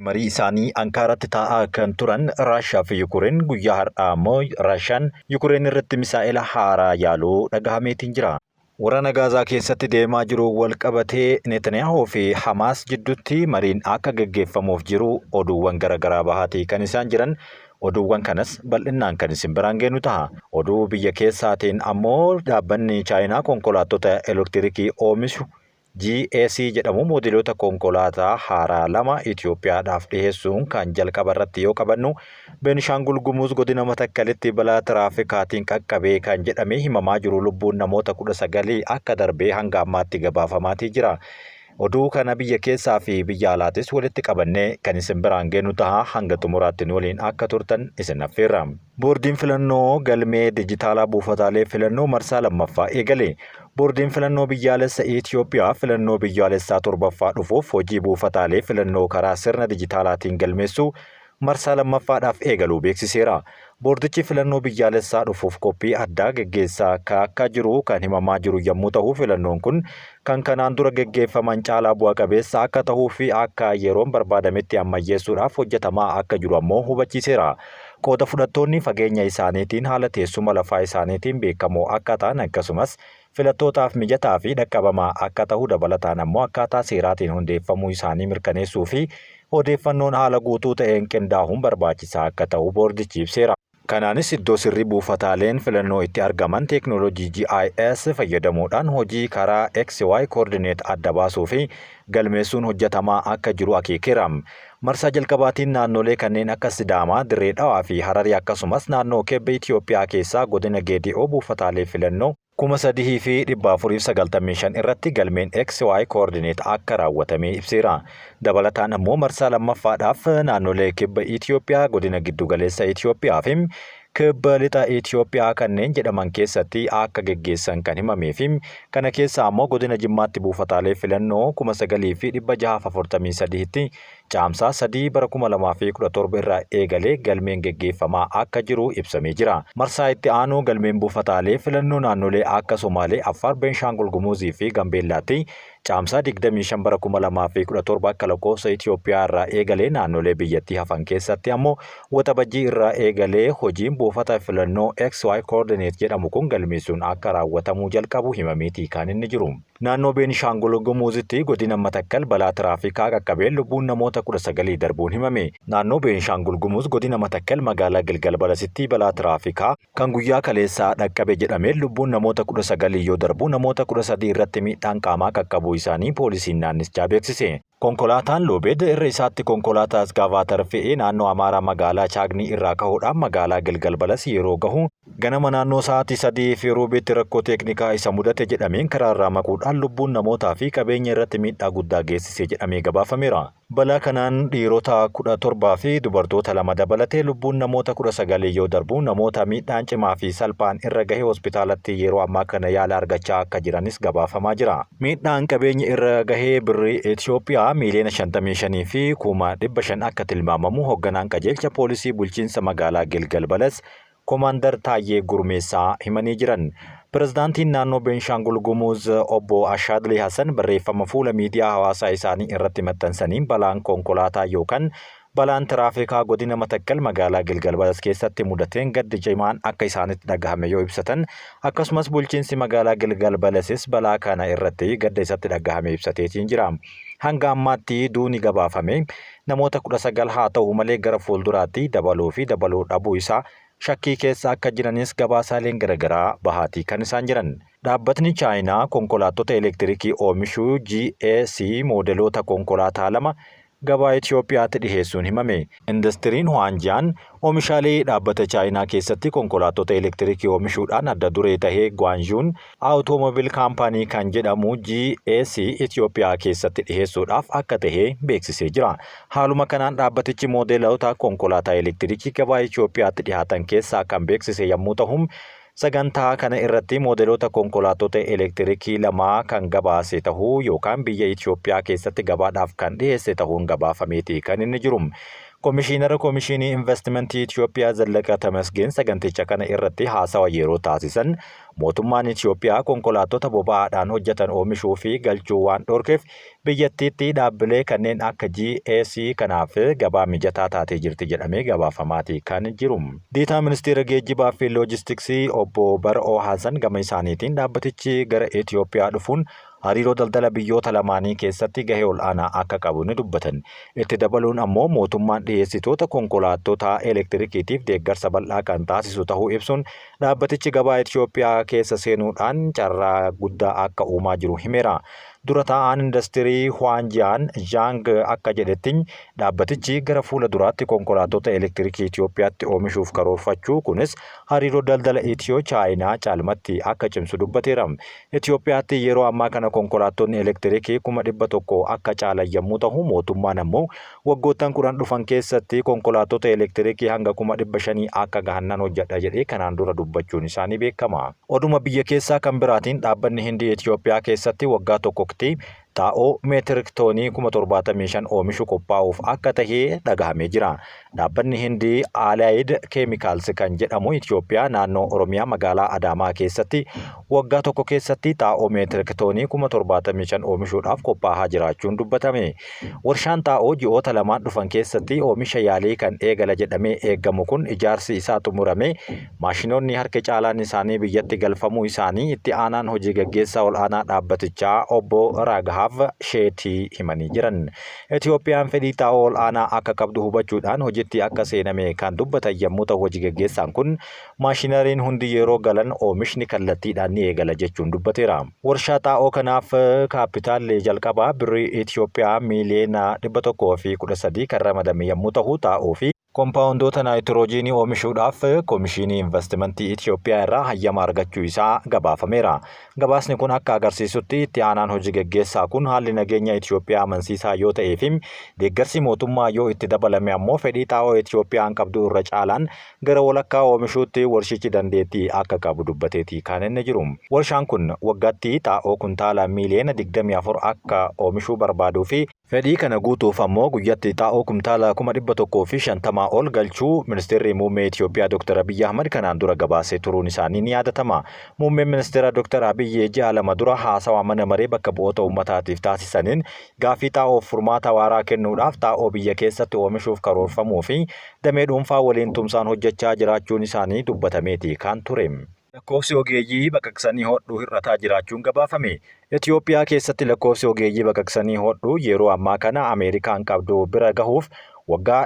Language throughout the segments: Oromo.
Marii isaanii Ankaaratti taa'aa kan turan Raashaa fi Yukureen guyyaa har'aa ammoo Raashaan Yukureen irratti misaa'ela haaraa yaaluu dhagahameetiin jira. Waraana Gaazaa keessatti deemaa jiru wal qabatee Netanyaahuu fi Hamaas jidduutti mariin akka gaggeeffamuuf jiru oduuwwan garaagaraa bahaatii kan isaan jiran. Oduuwwan kanas bal'innaan kan isin biraan geenu ta'a. Oduu biyya keessaatiin ammoo dhaabbanni Chaayinaa konkolaattota elektirikii oomishu GAC jedhamu moodeloota konkolaataa haaraa lama Itoophiyaadhaaf dhiheessuun kan jalqaba irratti yoo qabannu, Beenishaangul Gumuz godina Matakkalitti balaa tiraafikaatiin qaqqabee kan jedhamee himamaa jiru lubbuun namoota 19 akka darbee hanga ammaatti gabaafamaatii jira. Oduu kana biyya keessaa fi biyya alaatis walitti qabannee kan isin biraan geenu taha, hanga xumuraatti nu waliin akka turtan isin affeerra. Boordiin Filannoo galmee dijitaalaa buufataalee filannoo marsaa lammaffaa eegale. Boordiin Filannoo Biyyaalessa Itiyoophiyaa filannoo biyyaalessaa 7ffaa dhufuuf hojii buufataalee filannoo karaa sirna dijitaalaatiin galmeessuu marsaa lammaffaadhaaf eegaluu beeksiseera. Boordichi filannoo biyyaalessaa dhufuuf qophii addaa geggeessaa akka jiru kan himamaa jiru yammuu tahu, filannoon kun kan kanaan dura geggeeffaman caalaa bu'a qabeessa akka tahuu fi akka yeroon barbaadametti ammayyeessuudhaaf hojjetamaa akka jiru ammoo hubachiiseera. Qooda fudhattoonni fageenya isaaniitiin haala teessuma lafaa isaaniitiin beekamoo akka ta'an akkasumas filattootaaf mijataa fi dhaqqabamaa akka tahu dabalataan ammoo akkaataa seeraatiin hundeeffamuu isaanii mirkaneessuu fi odeeffannoon haala guutuu ta'een qindaahuun barbaachisaa akka ta'u boordichi ibseera. Kanaanis iddoo sirrii buufataaleen filannoo itti argaman teeknooloojii GIS fayyadamuudhaan hojii karaa XY coordinate adda baasuu fi galmeessuun hojjetamaa akka jiru akeekeera. Marsaa jalqabaatiin naannolee kanneen akka Sidaamaa, Dirree Dhawaa fi Hararii akkasumas naannoo Kibba Itiyoophiyaa keessaa godina Geedi'oo buufataalee filannoo 3,495 irratti galmeen XY coordinate akka raawwatamee ibseera. Dabalataan ammoo marsaa lammaffaadhaaf naannolee Kibba Itiyoophiyaa, godina Giddugaleessa Itiyoophiyaa fi Kibba Lixa Itiyoophiyaa kanneen jedhaman keessatti akka geggeessan kan himamee fi kana keessaa ammoo godina Jimmaatti buufataalee filannoo 9,643tti Caamsaa 3 bara 2017 irraa eegalee galmeen geggeeffamaa akka jiru ibsamee jira. Marsaa itti aanu galmeen buufataalee filannoo naannolee akka Somaalee, Affaar, Beenshaangul Gumuzii fi Gambeellaatti Caamsaa 25 bara 2017 akka lakkoofsa Itiyoophiyaa irraa eegalee naannolee biyyattii hafan keessatti ammoo Waxabajjii irraa eegalee hojiin buufata filannoo XY Coordinate jedhamu kun galmeessuun akka raawwatamuu jalqabu himameeti kan inni jiru. Naannoo Beenishaangul Gumuuzitti godina Matakkal balaa tiraafikaa qaqqabeen lubbuun namoota 19 darbuun himame. Naannoo Beenishaangul Gumuz godina Matakkal magaalaa Gilgal Balasitti balaa tiraafikaa kan guyyaa kaleessaa dhaqqabe jedhameen lubbuun namoota 19 yoo darbu namoota 13 irratti miidhaan qaamaa qaqqabuu isaanii poolisiin naannichaa beeksise. Konkolaataan Loobeed irra isaatti konkolaataa Iskaavaatar fe'ee naannoo Amaaraa magaalaa Chaagnii irraa kahuudhaan magaalaa Gilgal Balas yeroo gahu ganama naannoo sa'aatii sadii fi ruubiitti rakkoo teeknikaa isa mudate jedhameen karaarraa maquudhaan lubbuun namootaa fi qabeenya irratti miidhaa guddaa geessise jedhamee gabaafameera. Balaa kanaan dhiirota 17 fi dubartoota 2 dabalatee lubbuun namoota 19 yoo darbu, namoota miidhaan cimaa fi salphaan irra gahe hospitaalatti yeroo ammaa kana yaala argachaa akka jiranis gabaafamaa jira. Miidhaan qabeenya irra gahee birrii Itiyoophiyaa miiliyoona 55 fi 500,000 akka tilmaamamu hogganaan qajeelcha poolisii bulchiinsa magaalaa Gilgal Balas Komaandar Taayyee Gurmeessaa himanii jiran. Pirezidaantiin naannoo Beenshaangul Gumuz obbo Ashaadlii Hasan barreeffama fuula miidiyaa hawaasaa isaanii irratti maxxansaniin balaan konkolaataa yookan balaan tiraafikaa godina Matakkal magaalaa Gilgal Balas keessatti mudateen gaddi cimaan akka isaanitti dhagahame yoo ibsatan akkasumas bulchiinsi magaalaa Gilgal Balasis balaa kana irratti gadda isatti dhagahame ibsateetiin jira. Hanga ammaatti duuni gabaafame namoota 19 haa ta'u malee gara fuulduraatti dabaluu fi dabaluu dhabuu isaa shakkii keessa akka jiranis gabaasaaleen garagaraa bahaatii kan isaan jiran. Dhaabbatni Chaayinaa konkolaattota elektirikii oomishu GAC moodeloota konkolaataa lama gabaa Itiyoophiyaatti dhiheessuun himame. Indastiriin Huwaanjiyaan oomishaalee dhaabbata Chaayinaa keessatti konkolaattota elektirikii oomishuudhaan adda duree tahe Guanzhuun Automobile Company kan jedhamu GAC Itiyoophiyaa keessatti dhiheessuudhaaf akka tahe beeksisee jira. Haaluma kanaan dhaabbatichi moodeloota konkolaataa elektirikii gabaa Itiyoophiyaatti dhihaatan keessaa kan beeksise yammuu tahu, Sagantaa kana irratti moodeloota konkolaattota elektirikii lamaa kan gabaase tahuu yookaan biyya Itiyoophiyaa keessatti gabaadhaaf kan dhiheesse tahuun gabaafameeti kan inni jiru. Komishiinara Komishiinii Investimentii Itiyoophiyaa Zallaqa Tamasgeen saganticha kana irratti haasawa yeroo taasisan mootummaan Itiyoophiyaa konkolaattota boba'aadhaan hojjetan oomishuu fi galchuu waan dhorkeef biyyattiitti dhaabbilee kanneen akka GAC kanaaf gabaa mijataa taatee jirti jedhamee gabaafamaati kan jiru. Diitaa Ministeera Geejjibaa fi Loojistiksii obbo Bar'oo Hasan gama isaaniitiin dhaabbatichi gara Itiyoophiyaa dhufuun hariiroo daldala biyyoota lamaanii keessatti gahee ol'aanaa akka qabu ni dubbatan. Itti dabaluun ammoo mootummaan dhiyeessitoota konkolaattota elektirikiitiif deeggarsa bal'aa kan taasisu ta'uu ibsuun dhaabbatichi gabaa Itiyoophiyaa keessa seenuudhaan carraa guddaa akka uumaa jiru himeera. Dura taa'aan indastirii Huwaanjiyaan Zhaang akka jedhetti dhaabbatichi gara fuula duraatti konkolaattota elektirikii Itiyoophiyaatti oomishuuf karoorfachuu kunis hariiroo daldala Itiyoo Chaayinaa caalmatti akka cimsu dubbateera. Itiyoophiyaatti yeroo ammaa kana konkolaattonni elektirikii 100,000 akka caalan yommuu ta'u mootummaan ammoo waggoottan 10 dhufan keessatti konkolaattota elektirikii hanga 500,000 akka gahan nan hojjedha jedhee kanaan dura dubbachuun isaa ni beekama. Oduma biyya keessaa kan biraatiin dhaabbanni Hindii Itiyoophiyaa keessatti waggaa tokkotti xaa'oo meetirik toonii 75,000 oomishu qophaa'uuf akka tahe dhagahamee jira. Dhaabbanni Hindii Aalaayid Keemikaals kan jedhamu Itiyoophiyaa naannoo Oromiyaa magaalaa Adaamaa keessatti waggaa tokko keessatti xaa'oo meetirik toonii 75,000 oomishuudhaaf qophaahaa jiraachuun dubbatame. Warshaan xaa'oo ji'oota lamaan dhufan keessatti oomisha yaalii kan eegala jedhamee eegamu kun ijaarsi isaa xumuramee maashinoonni harki caalaan isaanii biyyatti galfamuu isaanii itti aanaan hojii gaggeessaa ol'aanaa dhaabbatichaa obbo Raaghav Sheetii himanii jiran. Itiyoophiyaan fedhii xaa'oo ol'aanaa akka qabdu hubachuudhaan hojitti akka seename kan dubbatan yommuu ta'u hojii gaggeessaan kun maashinariin hundi yeroo galan oomishni kallattiidhaan ni eegala jechuun dubbateera. Warshaa xaa'oo kanaaf kaappitaalli jalqabaa birrii Itiyoophiyaa miiliyoona 113 kan ramadame yommuu ta'u xaa'oo fi kompaawundoota naayitiroojiinii oomishuudhaaf Komishinii Investimentii Itiyoophiyaa irraa hayyama argachuu isaa gabaafameera. Gabaasni kun akka agarsiisutti itti aanaan hojii gaggeessaa kun haalli nageenya Itiyoophiyaa amansiisaa yoo ta'ee fi deeggarsi mootummaa yoo itti dabalame ammoo fedhii xaa'oo Itiyoophiyaan qabdu irra caalaan gara walakkaa oomishuutti warshichi dandeettii akka qabu dubbateeti kan inni jiru. Warshaan kun waggaatti xaa'oo kuntaala miiliyoona 24 akka oomishuu barbaaduu fi fedhii kana guutuuf ammoo guyyatti xaa'oo kumtaala 150,000 ol galchuu ministeerri muummee Itiyoophiyaa Dr. Abiyyi Ahmad kanaan dura gabaasee turuun isaanii ni yaadatama. Muummeen ministeera Dr. Abiyyi ji'a lama dura haasawaa mana maree bakka bu'oota uummataatiif taasisaniin gaaffii xaa'oof furmaata waaraa kennuudhaaf xaa'oo biyya keessatti oomishuuf karoorfamuu fi damee dhuunfaa waliin tumsaan hojjechaa jiraachuun isaanii dubbatameeti kan ture. Lakkoofsi ogeeyyii baqaqsanii hodhuu hir'ataa jiraachuun gabaafame. Itiyoophiyaa keessatti lakkoofsi ogeeyyii baqaqsanii hodhuu yeroo ammaa kana Ameerikaan qabdu bira gahuuf waggaa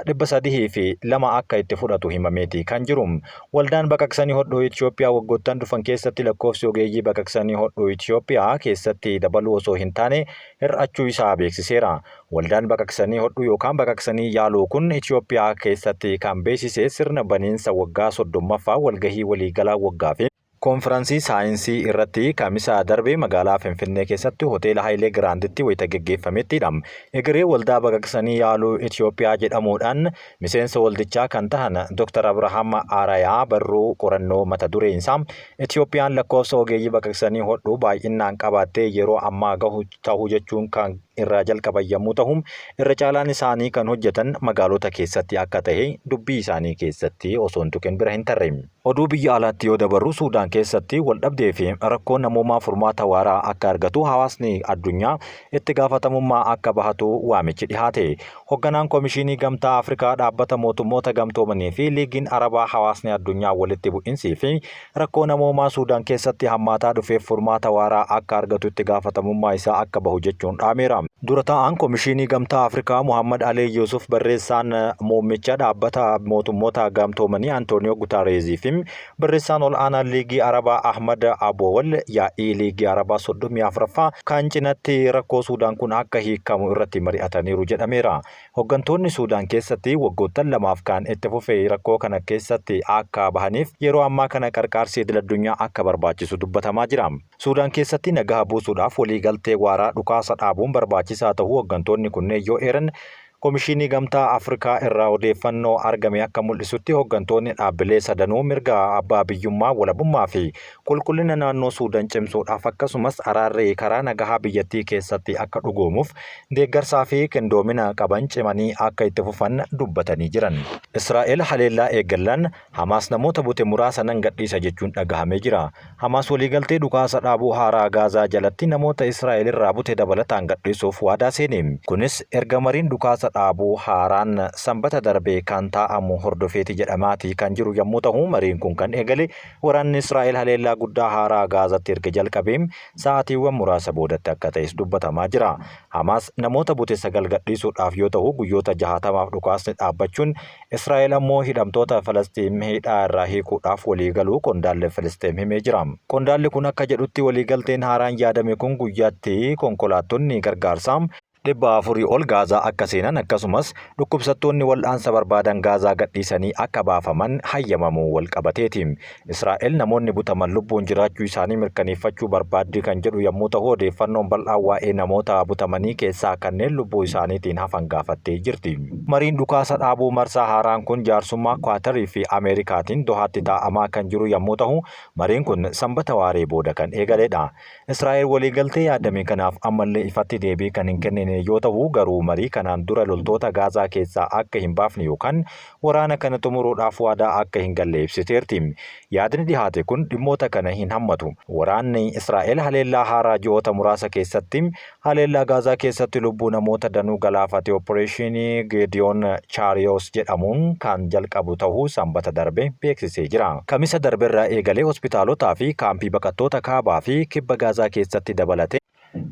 302 akka itti fudhatu himameeti kan jiru. Waldaan baqaqsanii hodhuu Itiyoophiyaa waggoottan dhufan keessatti lakkoofsi ogeeyyii baqaqsanii hodhuu Itiyoophiyaa keessatti dabaluu osoo hin taane hir'achuu isaa beeksiseera. Waldaan baqaqsanii hodhuu yookaan baqaqsanii yaaluu kun Itiyoophiyaa keessatti kan beeksise sirna baniinsa waggaa 30ffaa walgahii waliigalaa waggaa fi konfiransii saayinsii irratti Kamisa darbe magaalaa Finfinnee keessatti hoteela Hayilee Giraanditti wayita geggeeffamettidha. Egeree waldaa baqaqsanii yaaluu Itiyoophiyaa jedhamuudhaan miseensa waldichaa kan tahan Dr. Abrahaam Arayaa barruu qorannoo mata dureen isaa Itiyoophiyaan lakkoofsa ogeeyyii baqaqsanii hodhuu baay'innaan qabaattee yeroo ammaa gahu tahu jechuun kan irraa jalqaban yommuu tahu irra caalaan isaanii kan hojjetan magaalota keessatti akka tahe dubbii isaanii keessatti osoo hin tuqin bira hin tarre. Oduu biyya alaatti yoo dabarru Suudaan keessatti waldhabdee fi rakkoon namoomaa furmaata waaraa akka argatu hawaasni addunyaa itti gaafatamummaa akka bahatu waamichi dhihaate. Hogganaan Komishinii Gamtaa Afrikaa Dhaabbata Mootummoota Gamtoomanii fi Liigiin Arabaa hawaasni addunyaa walitti bu'insii fi rakkoo namoomaa Suudaan keessatti hammaataa dhufeef furmaata waaraa akka argatu itti gaafatamummaa isaa akka bahu jechuun dhaameera. Dura taa'aan Komishinii Gamtaa Afrikaa Muhammad Alii Yuusuf barreessaan muummicha dhaabbata mootummoota gamtoomanii Antooniyoo Gutaareezii fi barreessaan ol aanaan Liigii Arabaa Ahmad Aboowal yaa'ii Liigii Arabaa 34ffaa kan cinatti rakkoo Suudaan kun akka hiikamu irratti mari'ataniiru jedhameera. Hoggantoonni Suudaan keessatti waggoottan lamaaf kan itti fufe rakkoo kana keessatti akka bahaniif yeroo ammaa kana qarqaarsi idil addunyaa akka barbaachisu dubbatamaa jira. Suudaan keessatti nagaha buusuudhaaf waliigaltee waaraa dhukaasa dhaabuun barbaachisaa ta'uu hoggantoonni kunneen yoo eeran Komishinii Gamtaa Afrikaa irraa odeeffannoo argame akka mul'isutti hooggantoonni dhaabbilee sadanuu mirga abbaa biyyummaa, walabummaa fi qulqullina naannoo Suudaan cimsuudhaaf akkasumas araarri karaa nagahaa biyyattii keessatti akka dhugoomuuf deeggarsaa fi qindoomina qaban cimanii akka itti fufan dubbatanii jiran. Israa'el haleellaa eegallaan Hamaas namoota bute muraasa nan gadhiisa jechuun dhagahamee jira. Hamaas waliigaltee dhukaasa dhaabuu haaraa Gaazaa jalatti namoota Israa'el irraa bute dabalataan gadhiisuuf waadaa seene. Kunis erga mariin dhukaasa dhaabuu haaraan Sanbata darbe kan taa'amu hordofeeti jedhamaati kan jiru yommuu ta'u, mariin kun kan eegale waraanni Israa'el haleellaa guddaa haaraa Gaazatti erga jalqabee sa'aatiiwwan muraasa boodatti akka ta'es dubbatamaa jira. Hamaas namoota bute 9 gadhiisuudhaaf yoo ta'u, guyyoota 60f dhukaasni dhaabbachuun Israa'el ammoo hidhamtoota Falasxiin hidhaa irraa hiikuudhaaf waliigaluu qondaalli Filisxeem himee jira. Qondaalli kun akka jedhutti waliigalteen haaraan yaadame kun guyyaatti konkolaattonni gargaarsaa 400 ol Gaazaa akka seenan akkasumas dhukkubsattoonni wal'aansa barbaadan Gaazaa gadhiisanii akka baafaman hayyamamuu walqabateeti. Israa'el namoonni butaman lubbuun jiraachuu isaanii mirkaneeffachuu barbaaddi kan jedhu yommuu ta'u, odeeffannoon bal'aan waa'ee namoota butamanii keessaa kanneen lubbuu isaaniitiin hafan gaafattee jirti. Mariin dhukaasa dhaabuu marsaa haaraan kun jaarsummaa Kuwaatarii fi Ameerikaatiin Dohaatti taa'amaa kan jiru yommuu ta'u, mariin kun Sanbata waaree booda kan eegaledha. Israa'el waliigaltee yaadame kanaaf ammallee ifatti deebii kan hin kennine yoo ta'u, garuu marii kanaan dura loltoota Gaazaa keessaa akka hin baafne yookaan waraana kana xumuruudhaaf waadaa akka hin galle ibsiteerti. Yaadni dhihaate kun dhimmoota kana hin hammatu. Waraanni Israa'el haleellaa haaraa ji'oota muraasa keessatti haleellaa Gaazaa keessatti lubbuu namoota danuu galaafate Oppireeshinii Geediyoon Chaariyoos jedhamuun kan jalqabu tahuu Sanbata darbe beeksisee jira. Kamisa darberraa eegalee hospitaalotaa fi kaampii baqattoota kaabaa fi kibba Gaazaa keessatti dabalatee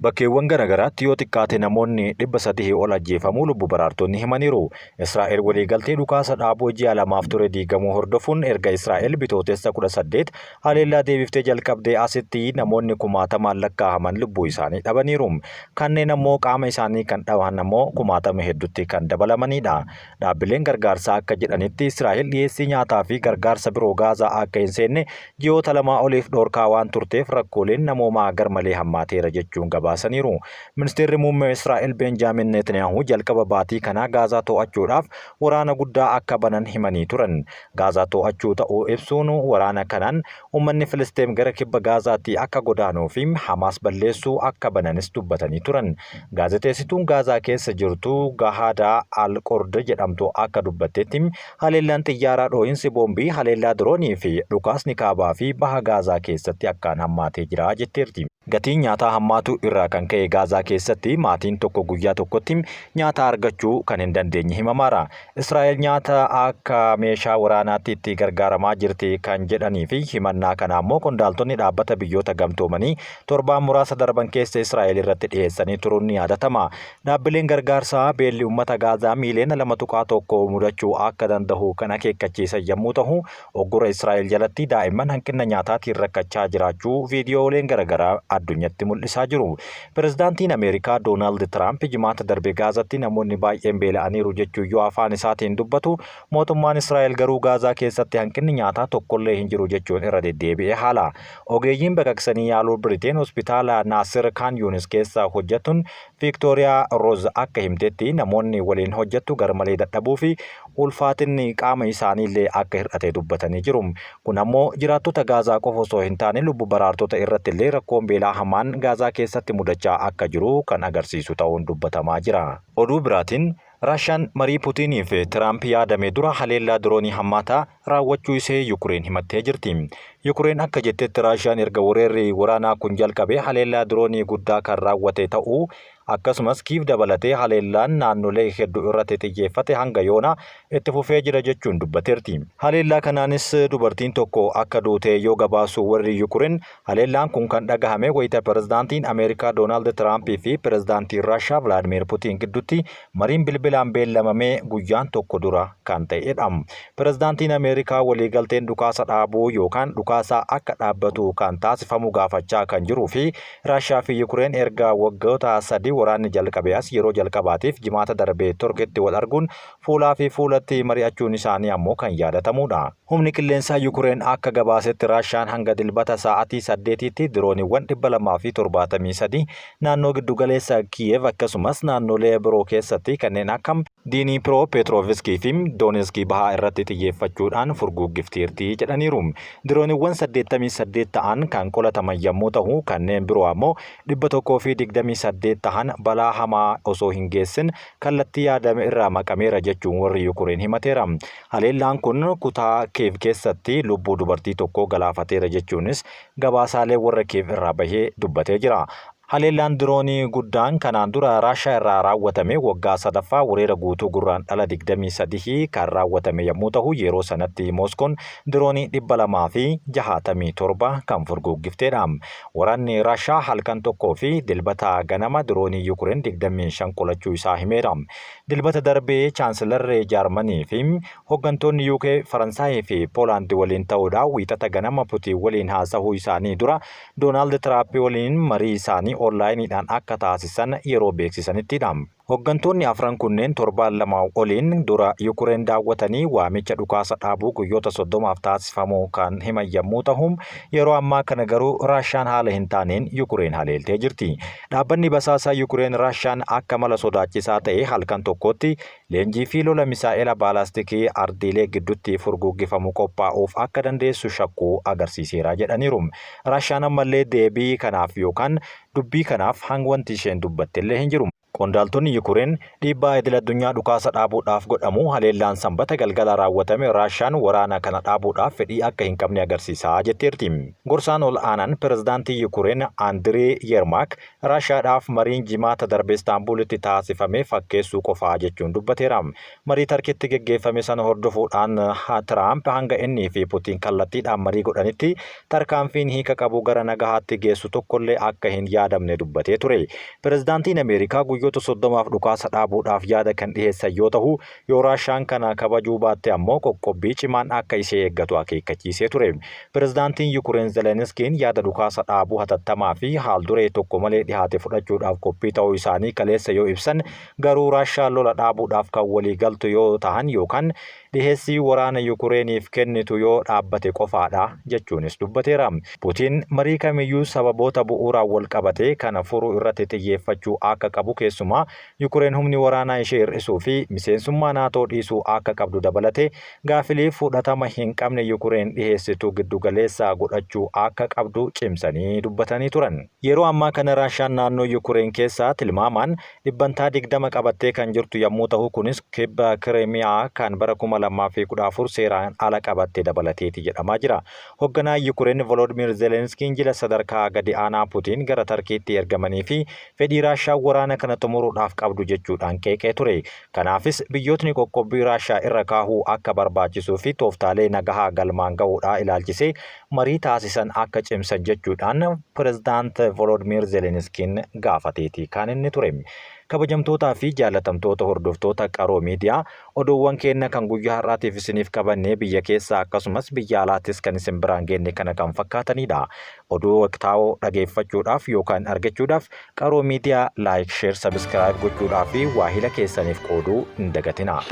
bakkeewwan garagaraatti yoo xiqqaate namoonni 300 ol ajjeefamuu lubbu baraartonni himaniiru. Israa'el waliigaltee dhukaasa dhaabuu ji'a lamaaf ture diigamuu hordofuun erga Israa'el Bitootessa 18 haleellaa deebiftee jalqabdee asitti namoonni kumaatamaan lakkaa'aman lubbuu isaanii dhabaniiru. Kanneen ammoo qaama isaanii kan dhaban ammoo kumaatama hedduutti kan dabalamanidha. Dhaabbileen gargaarsaa akka jedhanitti Israa'el dhiyeessii nyaataa fi gargaarsa biroo Gaazaa akka hin seenne ji'oota lamaa oliif dhorkaa waan turteef rakkooleen namoomaa garmalee hammaateera jechuun gabaasaniiru. Ministeerri Muummee Israa'el Beenjaamin Neetniyaahuu jalqaba baatii kanaa Gaazaa to'achuudhaaf waraana guddaa akka banan himanii turan. Gaazaa to'achuu ta'uu ibsuun waraana kanaan uummanni Filisxeem gara kibba Gaazaatti akka godaanuu fi Hamaas balleessuu akka bananis dubbatanii turan. Gaazexeessituun Gaazaa keessa jirtu Gahaadaa Al-Qurd jedhamtu akka dubbattetti haleellaan xiyyaaraa, dhoohinsi boombii, haleellaa diroonii fi dhukaasni kaabaa fi baha Gaazaa keessatti akkaan hammaatee jira jetteerti. Gatiin nyaataa hammaatuu irraa kan ka'e Gaazaa keessatti maatiin tokko guyyaa tokkotti nyaata argachuu kan hin dandeenye himamaara. Israa'el nyaata akka meeshaa waraanaatti itti gargaaramaa jirti kan jedhanii fi himannaa kana ammoo qondaaltonni dhaabbata biyyoota gamtoomanii torbaan muraasa darban keessa Israa'el irratti dhiyeessanii turuun ni yaadatama. Dhaabbileen gargaarsaa beelli uummata Gaazaa miiliyoona 2.1 mudachuu akka danda'u kan akeekkachiisan yommuu ta'u, uggura Israa'el jalatti daa'imman hanqina nyaataatiin rakkachaa jiraachuu viidiyooleen garaagaraa addunyatti mul'isaa jiru. Pirezidaantiin Ameerikaa Doonaald Tiraamp Jimaata darbe Gaazatti namoonni baay'een beela'aniiru jechuun yoo afaan isaatiin dubbatu, mootummaan Israa'el garuu Gaazaa keessatti hanqinni nyaataa tokkollee hin jiru jechuun irra deddeebi'ee haala. Ogeeyyiin baqaqsanii yaaluu Biriteen hospitaala Naasir Kaan Yuunis keessa hojjettuun Viiktooriyaa Rooz akka himtetti namoonni waliin hojjettu garmalee dadhabuu fi ulfaatinni qaama isaaniillee akka hir'ate dubbatanii jiru. Kun ammoo jiraattota Gaazaa qofa osoo hin taane lubbu baraartota irrattillee rakkoon beelaa hamaan Gaazaa keessatti mudachaa akka jiru kan agarsiisu ta'uun dubbatamaa jira. Oduu biraatiin, Raashaan marii Putiinii fi Tiraamp yaadame dura haleellaa diroonii hammaataa raawwachuu ishee Yukureen himattee jirti. Yukureen akka jettetti Raashaan erga weerarri waraanaa kun jalqabee haleellaa diroonii guddaa kan raawwate ta'uu akkasumas Kiiv dabalatee haleellaan naannolee heddu irratti xiyyeeffate hanga yoonaa itti fufee jira jechuun dubbateerti. Haleellaa kanaanis dubartiin tokko akka duute yoo gabaasu warri Yukureen, haleellaan kun kan dhagahame wayita Pirezidaantiin Ameerikaa Doonaald Tiraampii fi Pirezidaantiin Raashaa Vilaadmiir Putiin gidduutti mariin bilbilaan beellamamee guyyaan tokko dura kan ta'edha. Pirezidaantiin Ameerikaa waliigalteen dhukaasa dhaabuu yookaan dhukaasaa akka dhaabbatu kan taasifamu gaafachaa kan jiruu fi Raashaa fi Yukureen erga waggoota sadii waraanni jalqabee as yeroo jalqabaatiif Jimaata darbe Turkitti wal arguun fuulaa fi fuulatti mari'achuun isaanii ammoo kan yaadatamudha. Humni qilleensaa Yukureen akka gabaasetti Raashaan hanga Dilbata sa'aatii 8tti dirooniiwwan 273 naannoo giddugaleessa Kiyev akkasumas naannolee biroo keessatti kanneen akka Diiniipiroo Peetirooviskii fi Dooniskii bahaa irratti xiyyeeffachuudhaan furguggifteerti jedhaniiru. Dirooniiwwan 88 ta'an kan qolataman yommuu ta'u, kanneen biroo ammoo 128 tahan balaa hamaa osoo hin geessin kallattii yaadame irraa maqameera jechuun warri Yukureen himateera. Haleellaan kun kutaa Kiiv keessatti lubbuu dubartii tokkoo galaafateera jechuunis gabaasaalee warra Kiiv irraa bahee dubbatee jira. Haleellaan diroonii guddaan kanaan dura Raashaa irraa raawwatame waggaa sadaffaa weerara guutuu Gurraandhala 23 kan raawwatame yommuu ta'u, yeroo sanatti Mooskoon diroonii 267 kan furguggifteedha. Waraanni Raashaa halkan tokkoo fi Dilbata ganama diroonii Yukureen 25 qolachuu isaa himeera. Dilbata darbee Chaansilarri Jaarmanii fi hoggantoonni UK, Faransaayii fi Poolaand waliin ta'uudhaan Wiixata ganama Putiin waliin haasahuu isaanii dura Doonaald Tiraamp waliin marii isaanii onlaayiniidhaan akka taasisan yeroo beeksisanittidha. Hoggantoonni afran kunneen torbaan lama oliin dura Yukureen daawwatanii waamicha dhukaasa dhaabuu guyyoota 30f taasifamu kan himan yommuu tahu, yeroo ammaa kana garuu Raashaan haala hin taaneen Yukureen haleeltee jirti. Dhaabbanni basaasaa Yukureen Raashaan akka mala sodaachisaa ta'e halkan tokkotti leenjii fi lola misaa'ela baalaastikii ardiilee gidduutti furguggifamu qophaa'uuf akka dandeessu shakkuu agarsiiseera jedhaniiru. Raashaan ammallee deebii kanaaf yookaan dubbii kanaaf hang wanti isheen dubbattellee hin jiru. Qondaaltonni Yukureen dhiibbaa idil-addunyaa dhukaasa dhaabuudhaaf godhamu haleellaan Sambata galgala raawwatame Raashaan waraana kana dhaabuudhaaf fedhii akka hin qabne agarsiisa jetteerti. Gorsaan ol aanaan pirezidaantii Yukureen Andirii Yermaak Raashaadhaaf mariin Jimaata darbe Istaanbuulitti taasifame fakkeessuu qofaa jechuun dubbateera. Marii Tarkitti geggeeffame sana hordofuudhaan Tiraamp hanga innii fi Putiin kallattiidhaan marii godhanitti tarkaanfiin hiika qabu gara nagahaatti geessu tokkollee akka hin yaadamne dubbatee ture. Pirezidaantiin Ameerikaa guyyoota 30f dhukaasa dhaabuudhaaf yaada kan dhiheessan yoo tahu, yoo Raashaan kana kabajuu baatte ammoo qoqqobbii cimaan akka ishee eeggatu akeekkachiisee ture. Pirezidaantiin Yukureen Zeleniskiin yaada dhukaasa dhaabuu hatattamaa fi haal-duree tokko malee dhihaate fudhachuudhaaf qophii ta'uu isaanii kaleessa yoo ibsan, garuu Raashaan lola dhaabuudhaaf kan walii galtu yoo tahan yookaan dhiheessii waraana Yukureeniif kennitu yoo dhaabbate qofaadha jechuunis dubbateera. Putiin marii kamiyyuu sababoota bu'uuraan walqabate kana furuu irratti xiyyeeffachuu akka qabu keessumaa Yukureen humni waraanaa ishee hir'isuu fi miseensummaa Naatoo dhiisuu akka qabdu dabalatee gaafilee fudhatama hin qabne Yukureen dhiheessitu giddugaleessa godhachuu akka qabdu cimsanii dubbatanii turan. Yeroo ammaa kana Raashaan naannoo Yukureen keessaa tilmaamaan dhibbantaa 20 qabattee kan jirtu yammuu tahu kunis kibba Kireemiyaa kan bara 2014 seeraan ala qabatte dabalateeti jedhamaa jira. Hogganaan Yukureen Volodmiir Zelenskiin jila sadarkaa gadi aanaa Putiin gara Tarkiitti ergamanii fi fedhii Raashaan waraana kana xumuruudhaaf qabdu jechuudhaan qeeqee ture. Kanaafis biyyootni qoqqobbii Raashaa irra kaahuu akka barbaachisuu fi tooftaalee nagahaa galmaan gahuudhaa ilaalchisee marii taasisan akka cimsan jechuudhaan Pirezidaant Volodmiir Zeleniskiin gaafateeti kan inni ture. Kabajamtootaa fi jaallatamtoota hordoftoota Qaroo Miidiyaa, oduuwwan keenna kan guyyaa har'aatiif isiniif qabannee biyya keessaa akkasumas biyya alaattis kan isin biraan geenne kana kan fakkaatanidha. Oduu waqtaawoo dhageeffachuudhaaf yookaan argachuudhaaf Qaroo Miidiyaa like, share, subscribe gochuudhaa fi waahila keessaniif qooduu hin dagatinaa.